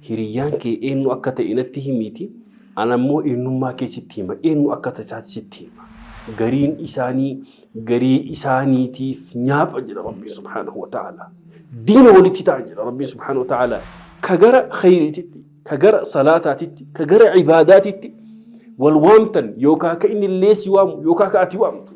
Hiriyyaan kee eennu akka ta'e natti himiiti, ana immoo eenyummaa kee sitti hima, eenyu akka taate sitti hima. Gariin isaanii garii isaaniitiif nyaapha jedha Rabbiin subhaanahu wa ta'ala. Diina walitti ta'an jedha Rabbiin subhaanahu wa ta'ala. Ka gara khayriititti, ka gara salaataatitti, ka gara ibaadaatitti wal waamtan yookaa ka inni illee si waamu yookaa ka ati waamtu.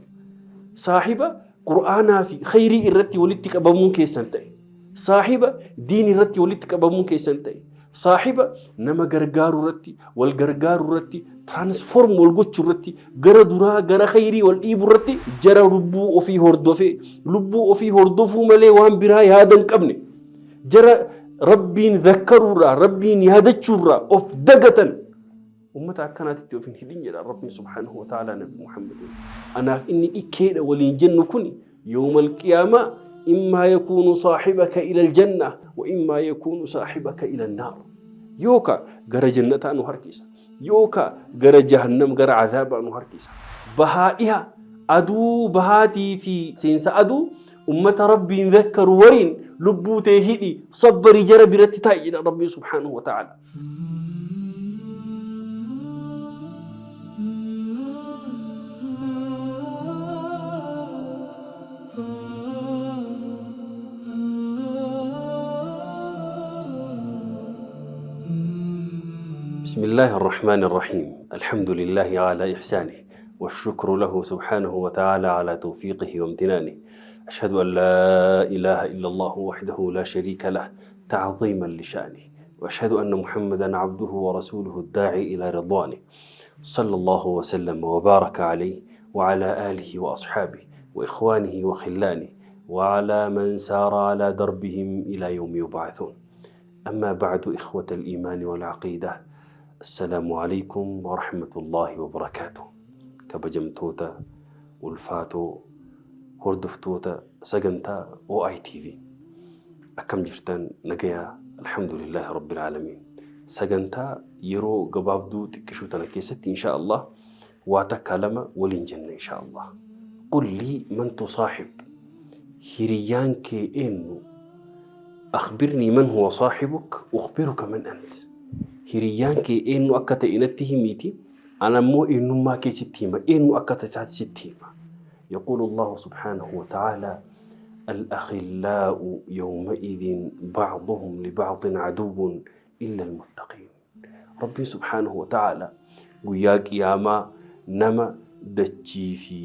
Saahiba Qur'aanaa fi khayrii irratti walitti qabamuun keessan ta'e. Saahiba diin irratti walitti qabamuun keessan ta'e. Saahiba nama gargaaru irratti, wal gargaaru irratti, transform wal gochuu irratti, gara duraa gara khayrii wal dhiibu irratti jara lubbuu ofii hordofee, lubbuu ofii hordofuu malee waan biraa yaada hin qabne, jara Rabbiin zakkaruurraa, Rabbiin yaadachuurraa of dagatan ummata akkanaatitti of hin hidhin jedha Rabbiin subhaanahu wa ta'aalaa Nabi Muhammadiin. Anaaf inni dhikkeedha waliin jennu kuni yawmal qiyaamaa immaa yakuunu saaxibaka ila aljanna wa immaa yakuunu saaxibaka ila annaar. Yookaa gara jannataa nu harkisa, yookaa gara jahannam gara azaabaa nu harkisa. Bahaa dhiha, aduu bahaatii fi seensa aduu ummata Rabbiin zakkaru waliin lubbuu tee hidhi, sabbari, jara biratti taa'i jedha Rabbiin subhaanahu wa ta'aalaa. بسم الله الرحمن الرحيم. الحمد لله على إحسانه، والشكر له سبحانه وتعالى على توفيقه وامتنانه. أشهد أن لا إله إلا الله وحده لا شريك له تعظيما لشأنه، وأشهد أن محمدا عبده ورسوله الداعي إلى رضوانه، صلى الله وسلم وبارك عليه وعلى آله وأصحابه وإخوانه وخلانه وعلى من سار على دربهم إلى يوم يبعثون. أما بعد، إخوة الإيمان والعقيدة، السلام عليكم ورحمة الله وبركاته. Kabajamtoota ulfaatoo hordoftoota sagantaa OITV, akkam jirtan? Nagayaa? Alhamdulillahi rabbil aalamiin. Sagantaa yeroo gabaabduu xiqqishuu tana keessatti insha Allah waa takka lama waliin jenna insha Allah. Qul lii man tusaaxib, hiriyyaan kee eenyu? Akhbirnii man huwa saaxibuk ukhbiruka man ant. Hiriyyaan kee eenyu akka ta'e natti himiiti, ana immoo eenyummaa kee sitti hima, eenyu akka taate sitti hima. يقول الله سبحانه وتعالى: الأخلاء يومئذ بعضهم لبعض عدو إلا المتقين. ربي سبحانه وتعالى guyyaa qiyaamaa nama dachii fi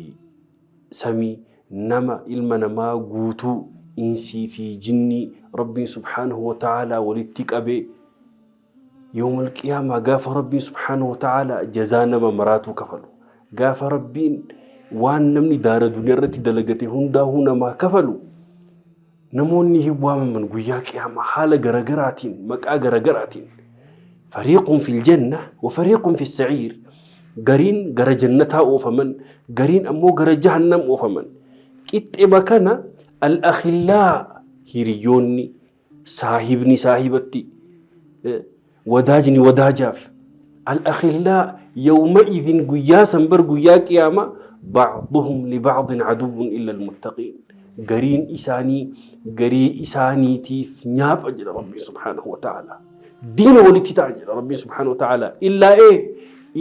samii, nama ilma namaa guutuu, insii fi jinnii Rabbiin subhaanahu wa ta'aalaa walitti qabee, yawmal qiyaamaa gaafa Rabbiin subhaanahu wa ta'aalaa jazaa nama maraatuu kafalu, gaafa Rabbiin waan namni daara duniyaa irratti dalagate hundaahuu namaa kafalu, namoonni hin waamaman guyyaa qiyaamaa haala garagaraatiin, maqaa garagaraatiin. Fariiqun fil janna wa fariiqun fis sa'iir. Gariin gara jannataa oofaman, gariin ammoo gara jahannam oofaman. Qixxema kana al-akhillaa, hiriyoonni, saahibni saahibatti, wadaajni wadaajaaf. Al-akhillaa yawma idin, guyyaa sanbar, guyyaa qiyaamaa, ba'duhum li ba'din aduwwun illa al-muttaqiin. Gariin isaanii garii isaaniitiif nyaapha jedha Rabbiin subhaanahu wa ta'ala. Diina walitti ta'an jedha Rabbiin subhaanahu wa ta'ala. Illaa ee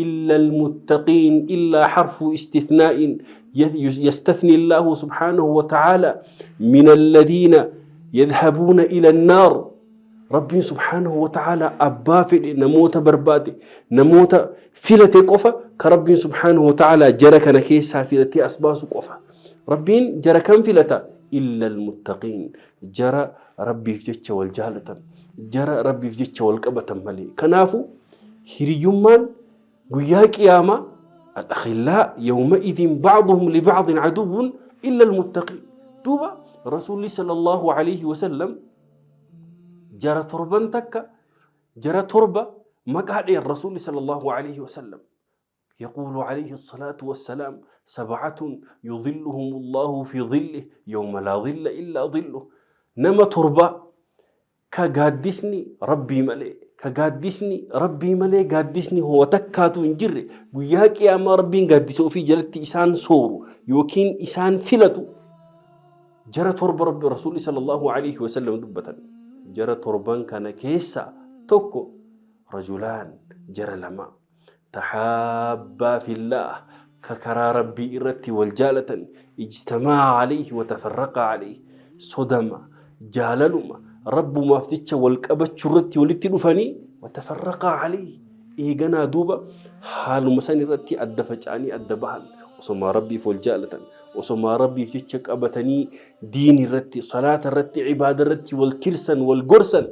إلا المتقين. إلا حرف استثناء، يستثني الله سبحانه وتعالى من الذين يذهبون إلى النار. Rabbiin subhaanahu wa ta'ala abbaa fedhe, namoota barbaade, namoota filate qofa ka Rabbiin subhaanahu wa ta'ala jara kana keessaa filatee as baasu qofa. Rabbiin jara kan filata illa almuttaqiin, jara Rabbiif jecha wal jaalatan, jara Rabbiif jecha wal qabatan malee. Kanaafu hiriyyummaan guyyaa qiyaamaa al-akhillaa yawma idin ba'duhum li ba'din aduwwun illa almuttaqiin. Duuba Rasuulli sallallahu alayhi wa sallam jara torban takka, jara torba maqaa dheer Rasuulli sallallahu alayhi wa sallam. يقول عليه الصلاة والسلام: سبعة يظلهم الله في ظله يوم لا ظل إلا ظله. Nama torba ka gaaddisni Rabbii malee, ka gaaddisni Rabbii malee gaaddisni hoo takkaatu hin jirre, guyyaa qiyaamaa Rabbiin gaaddisa ofii jalatti isaan sooru yookiin isaan filatu, jara torba Rabbi Rasuulli sallallahu alaihi wasallam dubbatan. Jara torban kana keessa tokko Rajulaan, jara lama, taxaabbaa fillaah, ka karaa Rabbii irratti wal jaalatan, ijtama'aa alayhi wa tafarraqaa alayhi, sodama, jaalaluma, Rabbumaaf jecha wal qabachuu irratti walitti dhufanii, wa tafarraqaa alayhi, eeganaa duuba haaluma san irratti adda faca'anii adda bahan, osomaa Rabbiif wal jaalatan, osomaa Rabbiif jecha qabatanii diin irratti, salaata irratti, ibaada irratti wal tirsan, wal gorsan,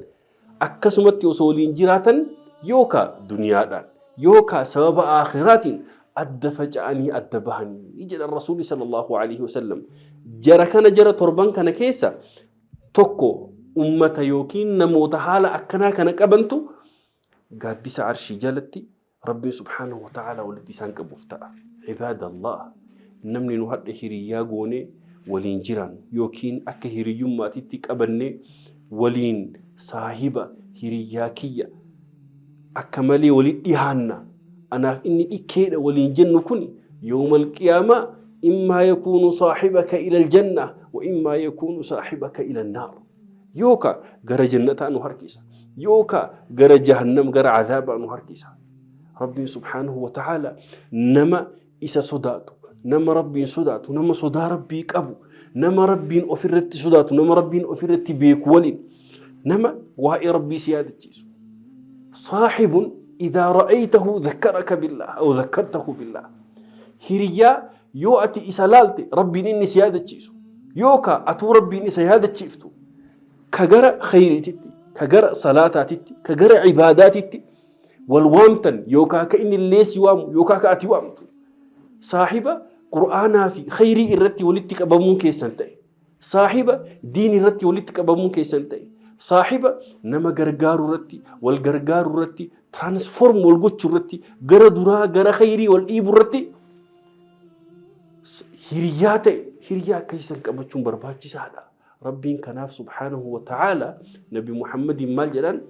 akkasumatti osoo waliin jiraatan yookaa duniyaadhaan yookaa sababa aakhiraatiin adda faca'anii adda bahanii jedhan Rasuulli sallallahu alaihi wasallam. Jara kana jara torban kana keessa tokko ummata yookiin namoota haala akkanaa kana qabantu gaaddisa arshii jalatti Rabbiin subhaanahu wa ta'aalaa walitti isaan qabuuf ta'a. Cibaadallah, namni nu hadha hiriyyaa goonee waliin jiraannu yookiin akka hiriyyummaatitti qabannee waliin saahiba hiriyyaa kiyya akka malee walitti dhihaanna anaaf inni dhikkeedha waliin jennu kun yawmal qiyaamaa immaa yakuunu saahibaka ila aljanna wa immaa yakuunu saahibaka ila annaar. Yookaa gara jannataa nu harkisa, yookaa gara jahannam, gara azaabaa nu harkisa. Rabbiin subhaanahu wa ta'aala nama isa sodaatu, nama Rabbiin sodaatu, nama sodaa Rabbii qabu, nama Rabbiin ofirratti sodaatu, nama Rabbiin ofirratti beeku waliin nama waa'ee Rabbii si yaadachiisu. Saahibun idaa ra'aytahu dhakkaraka billah aw dhakkartahu billah. Hiriyyaa Yoo ati isa laalte Rabbiin inni si yaadachiisu, yookaa atuu Rabbiin isa yaadachiiftu, ka gara khayriititti, ka gara salaataatitti, ka gara ibaadaatitti wal waamtan yookaa ka inni illee si waamu yookaa ka ati waamtu. Saahiba Qur'aanaa fi khayrii irratti walitti qabamuun keessan ta'e. Saahiba diin irratti walitti qabamuun keessan ta'e. Saahiba nama gargaaru irratti, wal gargaaru irratti, transform wal gochuu irratti, gara duraa gara khayrii wal dhiibu irratti hiriyaa ta'e hiriyaa akka isan qabachuun barbaachisaadha. Rabbiin kanaaf subhaanahu wa ta'aala Nabi Muhammadiin maal jedhan?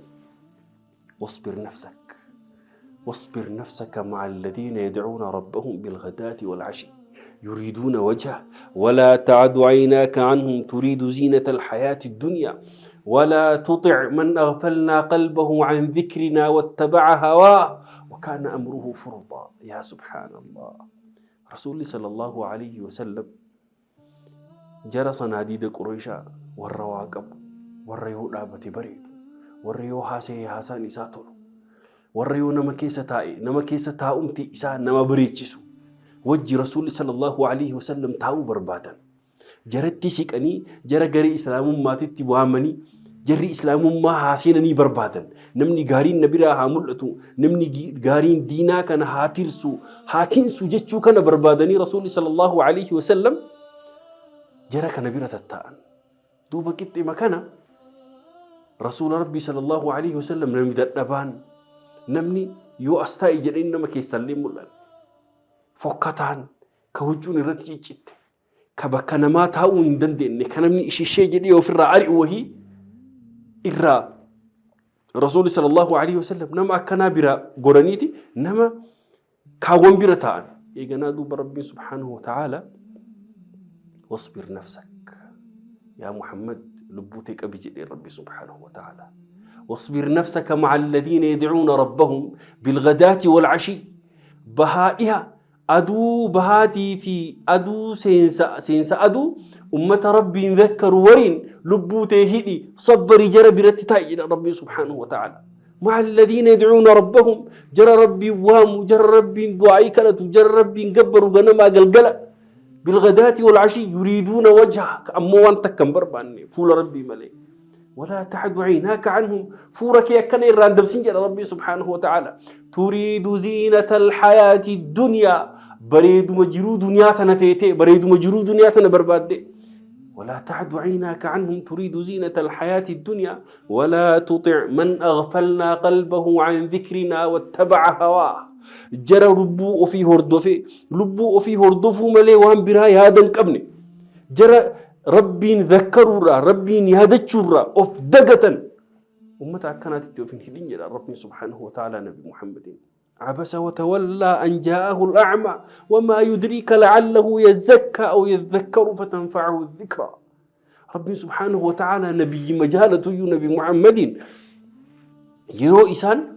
Wasbir nafsak. Wasbir nafsaka ma'a alladhiina yad'uuna rabbahum bilghadaati wal ashi yuriiduuna wajha walaa ta'adu aynaaka anhum turiidu ziinata alhayaati dunya walaa tutic man aghfalnaa qalbahu an dhikrinaa wattaba'a hawaa wakaana amruhu furtaa. Yaa subhaanallah. Rasuulli sallallahu alayhi wasallam jara sanaadiida Qureeshaa warra waa qabu, warra yoo dhaabate bareedu, warra yoo haasa'e haasaan isaa tolu, warra yoo nama keessa taa'e nama keessa taa'umti isaa nama bareechisu wajji Rasuulli sallallahu alayhi wasallam taa'uu barbaadan. Jaratti siqanii jara garee islaamummaatitti waamanii jarri islaamummaa haa seenanii barbaadan. Namni gaariin na biraa haa mul'atu, namni gaariin diinaa kana haa tirsu, haa tinsu jechuu kana barbaadanii Rasuulli sallallahu alaihi wasallam jara kana bira tattaa'an. Duuba qixxima kana Rasuula Rabbii sallallahu alaihi wasallam namni dadhabaan namni yoo as taa'i jedhanii nama keessallee mul'an. Fokkataan ka huccuun irratti ciccitte ka bakka namaa taa'uu hin dandeenye ka namni ishishee jedhee ofirraa ari'u wahii irraa Rasuulli sallallahu alaihi wasallam nama akkanaa bira goraniiti nama kaawwan bira taa'an. Eeganaa duuba Rabbiin subhaanahu wa ta'aala wasbir nafsak yaa Muhammad lubbuu tee qabi jedhee Rabbi subhaanahu wa ta'aala. Wasbir nafsaka ma'a alladhiina yad'uuna rabbahum bilghadaati wal ashii bahaa dhiha Aduu bahaatii fi aduu seensa, seensa aduu ummata Rabbiin zakkaru waliin lubbuu tee hidhi sabbari jara biratti taa'i jedha Rabbiin subhaanahu wa ta'ala. Ma'a alladhiina yad'uuna rabbahum jara Rabbiin waamu, jara Rabbiin du'aa'ii kadhatu, jara Rabbiin gabbaru ganamaa galgala. Bilghadaati wal ashii yuriiduuna wajha ammoo waan takka hin barbaanne fuula Rabbii malee. ولا تعد عيناك عنهم فورك يا كان إيران دبسين جل ربي سبحانه وتعالى تريد زينة الحياة الدنيا بريد مجرو دنيا تنفيتي بريد مجرو دنيا تنبرباد ولا تعد عيناك عنهم تريد زينة الحياة الدنيا ولا تطع من أغفلنا قلبه عن ذكرنا واتبع هواه جرى ربو في هردفي لبو في هردفو ملي وان برا يا دنقبني جرى Rabbiin zakkaruurraa, Rabbiin yaadachuurraa of dagatan ummata akkanaatitti of hin hidhin jedha Rabbiin subhaanahu wa ta'aalaa Nabi Muhammadiin. Abasa wa tawallaa an jaa'ahu al-a'ma wa maa yudriika la'allahu yazakkaa aw yadhakkaru fatanfa'ahu dhikraa. Rabbiin subhaanahu wa ta'aalaa nabiyyima jaalatuyyuu Nabi Muhammadiin yeroo isaan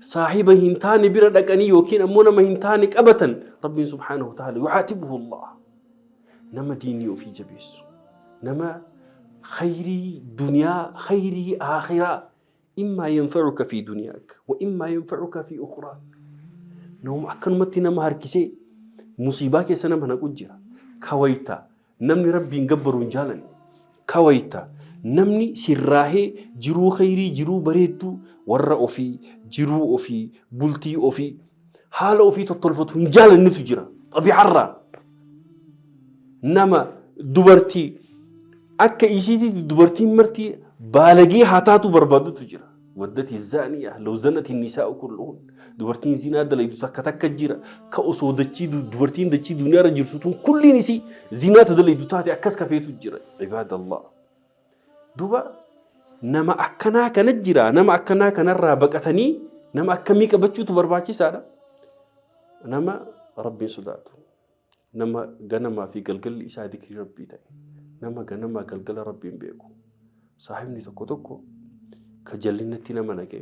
Saahiba hin taane bira dhaqanii yookiin ammoo nama hin taane qabatan Rabbiin subhaanahu wa ta'ala yuhaatibuhu Allah. Nama diinii ofii jabeessu. Nama khayrii duniyaa khayrii aakhiraa immaa yanfa'uka fi duniyaak wa immaa yanfa'uka fi ukhraak. Nama akkanumatti nama harkisee musiibaa keessa nama naqu jira. Kawayta Namni Rabbiin gabbaru hin jaalanne. Ka wayta namni sirraahee jiruu kheyrii jiruu bareedduu warra ofii, jiruu ofii, bultii ofii, haala ofii tottolfatu hin jaalannetu jira. Xabiicarraa. Nama dubartii akka isiititti dubartiin marti baalagee haa taatu barbaadutu jira. Waddati zaaniya law zanati nisaa'u kulluhun. Dubartiin zinaa dalaydu takka takka jira. Ka osoo dachii dubartiin dachii duniyaarra jirtu tun kulliin isii zinaa ta dalaydu taate akkas kafeetu jira. Ibaadallah. Duba nama akkanaa kana jira. Nama akkanaa kanarraa baqatanii nama akkamii qabachuutu barbaachisaadha. Nama Rabbiin sodaatu. Nama ganamaa fi galgalli isaa dikrii Rabbii ta'e. Nama ganamaa galgala Rabbiin beeku. Saahibni tokko tokko ka jallinatti nama naqe,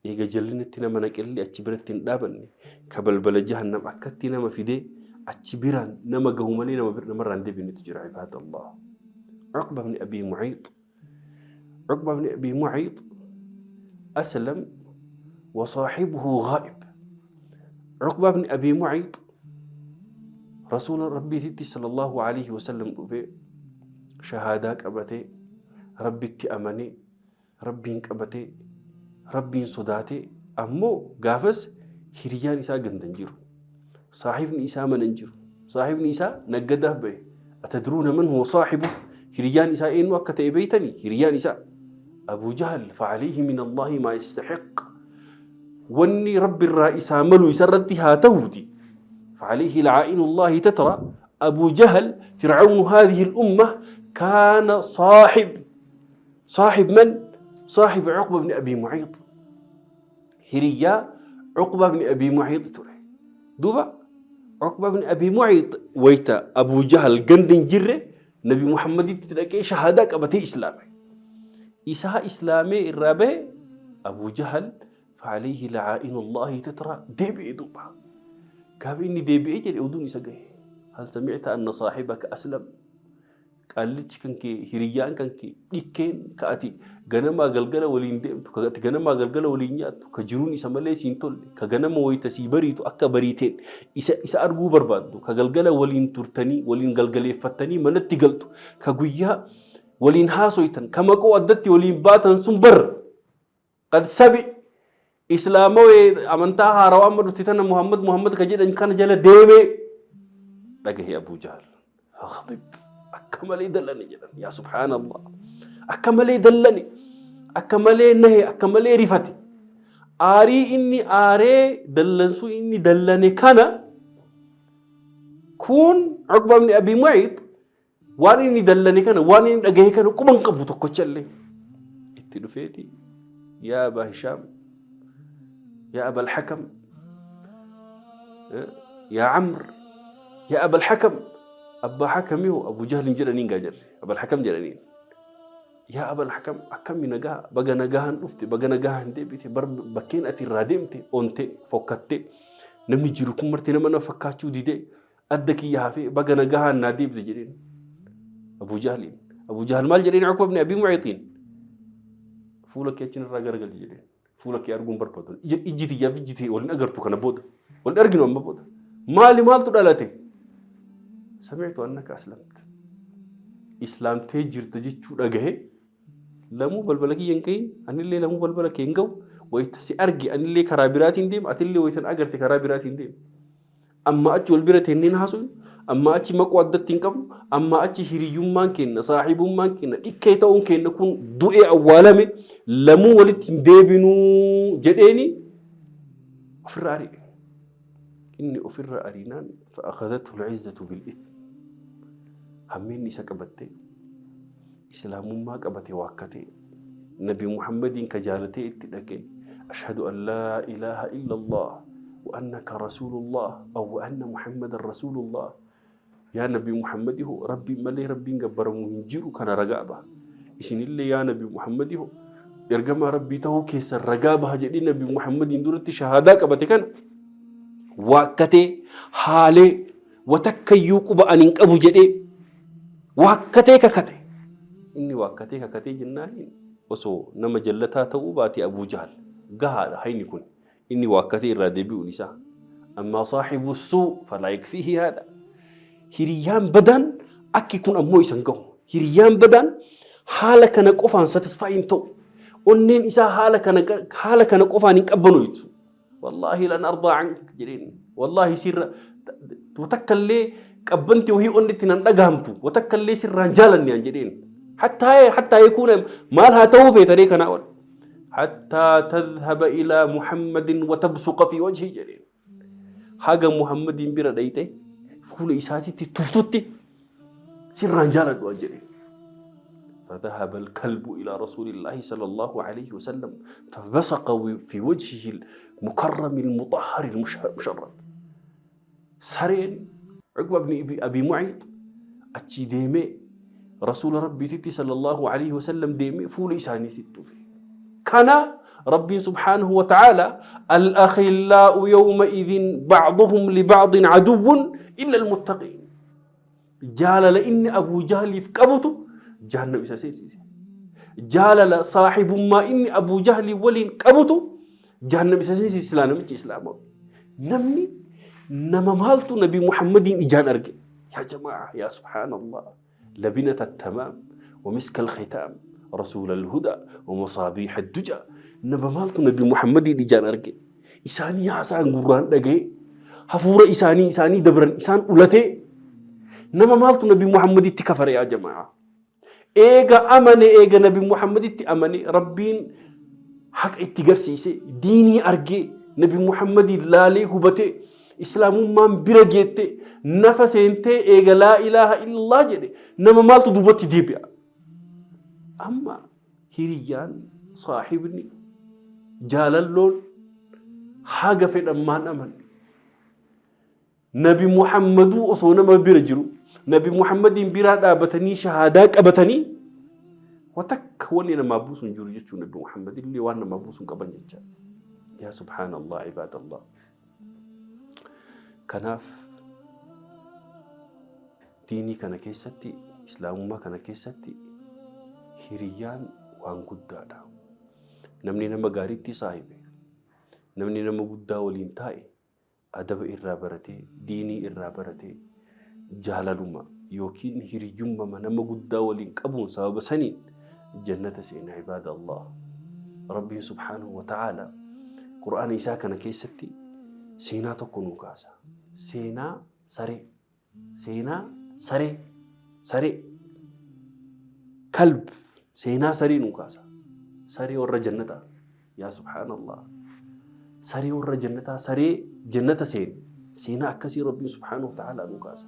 eega jallinatti nama naqellee achi biratti hin dhaabanne, ka balbala jahannam akkatti nama fidee achi biraan nama gahu malee nama namarraa hin deebinetu jira ibaadallah. Uqba ibn Abii Mu'iix Uqba ibn Abii Mu'iix aslam wa saahibuhu ghaa'ib. Uqba ibn Abii Mu'iix Rasuula Rabbiititti sallallahu alaihi wasallam dhufee shahaadaa qabatee Rabbitti amanee Rabbiin qabatee Rabbiin sodaatee ammoo gaafas hiriyaan isaa ganda hin jiru. Saahibni isaa mana hin jiru. Saahibni isaa naggadaaf bahe. Atadruuna man huwa saahibu? Hiriyaan isaa eenyu akka ta'e beeytanii? Hiriyaan isaa Abu Jahal fa'alayhi min Allaahi maa yastahiq. Wanni Rabbi irraa isaa malu isarratti haa ta'uuti. فعليه لعائن الله تترى أبو جهل فرعون هذه الأمة كان صاحب صاحب من؟ صاحب عقبة بن أبي معيط هريا عقبة بن أبي معيط ture. Duuba Uqba ibn Abi Mu'iix wayta Abu Jahal ganda hin jirre Nabi Muhammaditti dhaqee shahaadaa qabatee islaame. Isaa islaamee irraa bahe Abu Jahal fa'alayhi la'aa'inullaahi tatra deebi'e duuba. Gaafa inni deebi'ee jedhe oduun isa gahe. Hal sami'ta anna saahibaka aslam? Qaallichi kan kee, hiriyyaan kan kee, dhikkeen ka ati ganamaa galgala waliin deemtu, ka ati ganamaa galgala waliin nyaattu, ka jiruun isa malee siin tolle, ka ganama wayita sii bariitu akka bariiteen isa isa arguu barbaaddu, ka galgala waliin turtanii, waliin galgaleeffattanii manatti galtu, ka guyyaa waliin haasoytan, ka maqoo addatti waliin baatan sun bar qad sabi islaamawee amantaa haarawaa amma dhufte tana Muhammad Muhammad ka jedhan kana jala deemee dhagahe Abuu Jahal. Faghadib akka malee dallane jedhan yaa subhaanallah akka malee dallane akka malee nahe akka malee rifate aarii inni aaree dallansuu inni dallane kana kun Uqba ibn Abi Mu'ayt waan inni dallane kana waan inni dhagahe kana quban qabu tokkocha illee itti dhufeeti yaa Abaa Hishaam yaa Abal Hakam yaa Amr yaa Abal Hakam Abbaa Hakamii hoo Abu Jahl hin jedhaniin gaa jarri Abal Hakam jedhaniin yaa Abal Hakam akkami nagaa baga nagahaan dhufte baga nagahaan deebite bar bakkeen ati irraa deemte onte fokkatte namni jiru kun marti nama na fakkaachuu didee adda kiyya hafee baga nagahaan naa deebite jedheen Abu Jahliin. Abu Jahl maal jedheen Uqba ibn Abi Mu'ayxiin fuula kee achin irraa garagali jedheen fuula kee arguun barbaadu ijji tiyyaaf ijji tee waliin agartu kana booda wal arginu amma booda maali maaltu dhalate sami'tu annaka aslamta islaamtee jirta jechuu dhagahe Lamuu balbala kiyya hin gahin, anillee lamuu balbala kee hin gahu. Wayita si arge anillee karaa biraatiin deema, atillee wayita na agarte karaa biraatiin deema. Amma achi wal bira teenneen haasofnu, amma achi maquu addatti hin qabnu, amma achi hiriyyummaan keenna, saahibummaan keenna, dhikkee ta'uun keenna kun du'ee awwaalame lamuu walitti hin deebinuu jedheeni ofirra ari'e. Inni ofirra ariinaan fa'akhadhathu al-izzatu bil-ithm. Hammeenni isa qabattee. Islaamummaa qabate waakkatee, Nabi Muhammadiin ka jaalatee itti dhaqee, Ashhadu an laa ilaaha illallah wa annaka rasuulullah aw wa anna Muhammadan rasuulullah. Yaa Nabi Muhammadi hoo Rabbiin malee Rabbiin gabbaramu hin jiru kana ragaa baha. Isinillee yaa Nabi Muhammadi hoo Ergamaa Rabbii ta'uu keessan ragaa baha jedhee Nabi Muhammadiin duratti shahaadaa qabate kana waakkatee haalee watakkayyuu quba ani hin qabu jedhee waakkatee kakate. Inni waakkatee kakatee jennaaniin osoo nama jallataa ta'uu baate Abuu Jahal gahaadha hayni kun inni waakkatee irraa deebi'uun isaa. Ammaa saahibu suu falaa yakfiihi haadha. Hiriyyaan badaan akki kun ammoo isan gahu. Hiriyyaan badaan haala kana qofaan satisfy hin ta'u. Onneen isaa haala kana qofaan hin qabbanu jechuudha. Wallaahi lan ardaa ank jedheen. Wallaahi sirra watakka illee qabbanti wahii onnetti nan dhagahamtu watakka illee sirraan jaalanne an jedheen. Hattaa yakuuna maal haa ta'uu feetaree kanaa ol. Hattaa tadhhaba ilaa Muhammadin wa tabsuqa fi wajhi jedheen. Haga Muhammadiin bira dhayxe fuula isaatitti tuftutti sirraan jaaladhu an jedheen. فذهب الكلب إلى رسول الله صلى الله عليه وسلم فبصق في وجهه المكرم المطهر المشرف. Sareen Uqba ibn Abi Mu'ayx achii deemee Rasuula Rabbiititti sallallahu alaihi wasallam deemee fuula isaaniitti tufe. Kana Rabbiin subhaanahu wa ta'ala al-akhillaa'u yawma idhin ba'duhum li ba'din aduwwun illa al-muttaqiin. Jaalala inni Abuu Jahliif qabutu jahannam isa seensise. Jaalala saahibummaa inni Abuu Jahlii waliin qabutu jahannam isa seensise silaa namichi Islaamaa. Namni nama maaltu Nabi Muhammadiin ijaan arge? Yaa jamaa yaa subhaanallah. Labinata tamaam wa miska alkhitaam rasuula alhudaa wa masaabiiha duja. Nama maaltu Nabi Muhammadiin ijaan arge? Isaanii haasa'an gurraan dhaga'e. Hafuura isaanii isaanii dabran isaan ulatee. Nama maaltu Nabi Muhammaditti kafare yaa jamaa? Eega amane eega Nabi Muhammaditti amane Rabbiin haqa itti garsiise diinii argee Nabi Muhammadiin laalee hubatee Islaamummaan bira geette nafa seentee eega laa ilaaha illallah jedhe nama maaltu duubatti deebi'a. Amma hiriyyaan saahibni jaalalloon haga fedhan maan amanne. Nabi Muhammaduu osoo nama bira jiru Nabi Muhammadiin biraa dhaabatanii shahaadaa qabatanii watakka wanni namaa buusu hin jiru jechuun Nabi Muhammad illee waan namaa buusu hin qaban jecha. Yaa subhaanallah ibaadallah. Kanaaf diinii kana keessatti islaamummaa kana keessatti hiriyyaan waan guddaadha. Namni nama gaariitti saahibe namni nama guddaa waliin taa'e adaba irraa baratee, diinii irraa baratee, jaalaluma yookiin hiriyyummama nama guddaa waliin qabuun sababa saniin jannata seena ibaada Allah. Rabbiin subhaanahu wa ta'aala Qur'aana isaa kana keessatti seenaa tokko nuu kaasa. Seenaa saree. Seenaa saree. Saree. Kalb. Seenaa saree nuu kaasa. Saree warra jannataa. Yaa subhaanallah. Saree warra jannataa saree jannata seene. Seenaa akkasii Rabbiin subhaanahu wa ta'aalaa nuu kaasa.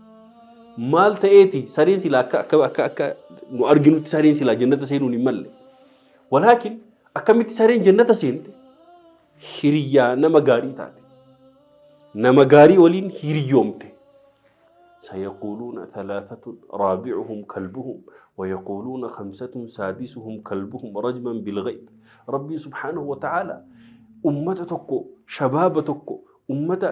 Maal ta'eeti sareen silaa akka akka akka akka nu arginutti sareen silaa jannata seenuun hin malle. Walaakin akkamitti sareen jannata seente hiriyyaa nama gaarii taate. Nama gaarii waliin hiriyyoomte. سيقولون ثلاثة رابعهم كلبهم ويقولون خمسة سادسهم كلبهم رجما بالغيب ربي سبحانه وتعالى أمة تكو شباب تكو أمة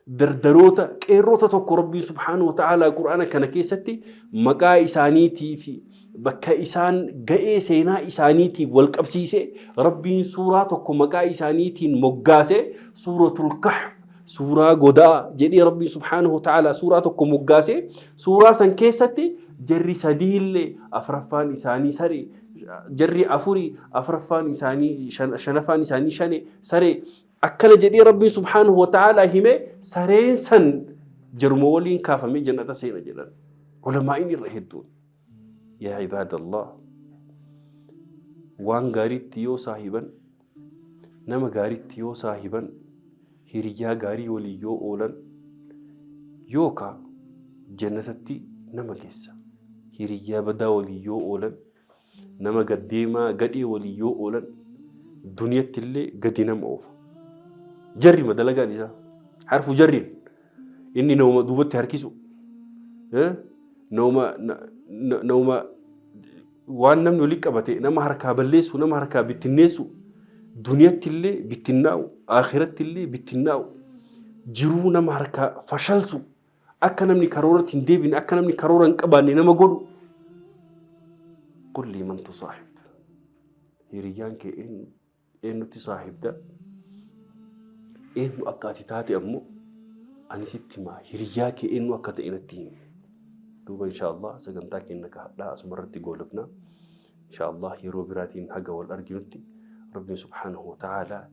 dardaroota qeerrota tokko Rabbii subhaanahu wa ta'aalaa Qur'aana kana keessatti maqaa isaaniitii fi bakka isaan ga'ee seenaa isaaniitiin wal qabsiisee Rabbiin suuraa tokko maqaa isaaniitiin moggaasee suuratul kahf suuraa godaa jedhee Rabbiin subhaanahu wa ta'aalaa suuraa tokko moggaasee suuraa san keessatti jarri sadiillee afraffaan isaanii saree jarri afurii afraffaan isaanii shanaffaan isaanii shane saree akkana jedhee Rabbiin subhaanahu wa ta'aalaa hime sareen san jaruma waliin kaafamee jannata seena jedhan ulamaa'iin irra hedduun. Yaa ibaadallah waan gaariitti yoo saahiban nama gaariitti yoo saahiban hiriyyaa gaarii waliin yoo oolan yookaa jannatatti nama geessa. Hiriyyaa badaa waliin yoo oolan nama gaddeemaa gadhee waliin yoo oolan duniyatti illee gadi nama oofa. Jarrima dalagaan isaa harfu jarriin inni nama duubatti harkisu nama nama Waan namni walitti qabate nama harkaa balleessu, nama harkaa bittinneessu, duniyatti illee bittinnaa'u, akhiratti illee bittinnaa'u, jiruu nama harkaa fashalsu, akka namni karooratti hin deebine, akka namni karoora hin qabaanne nama godhu. Qul lii man tusaahib. Hiriyyaan kee eenyu? Eenyutti saahibda? Eenyu akka ati taate ammoo ani sitti himaa, hiriyyaa kee eenyu akka ta'e natti himi. Duuba inshaallah sagantaa keenya ka hadhaa asuma irratti goolabna. Inshaallah yeroo biraatiin haga wal arginutti Rabbiin subhaanahu wa ta'aalaa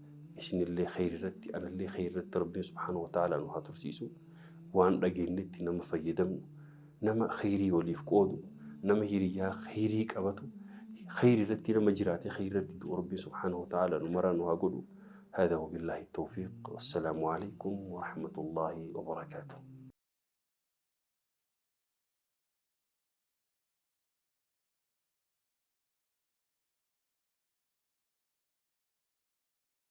isinillee kheyri irratti anallee kheyri irratti Rabbiin subhaanahu wa ta'aalaa nu haa tursiisu. Waan dhageenyetti nama fayyadamnu, nama kheyrii waliif qoodu, nama hiriyyaa kheyrii qabatu, kheyri irratti nama jiraate kheyri irratti du'u Rabbiin subhaanahu wa ta'aalaa nu maraa nu haa godhu. هذا وبالله التوفيق، والسلام عليكم ورحمة الله وبركاته.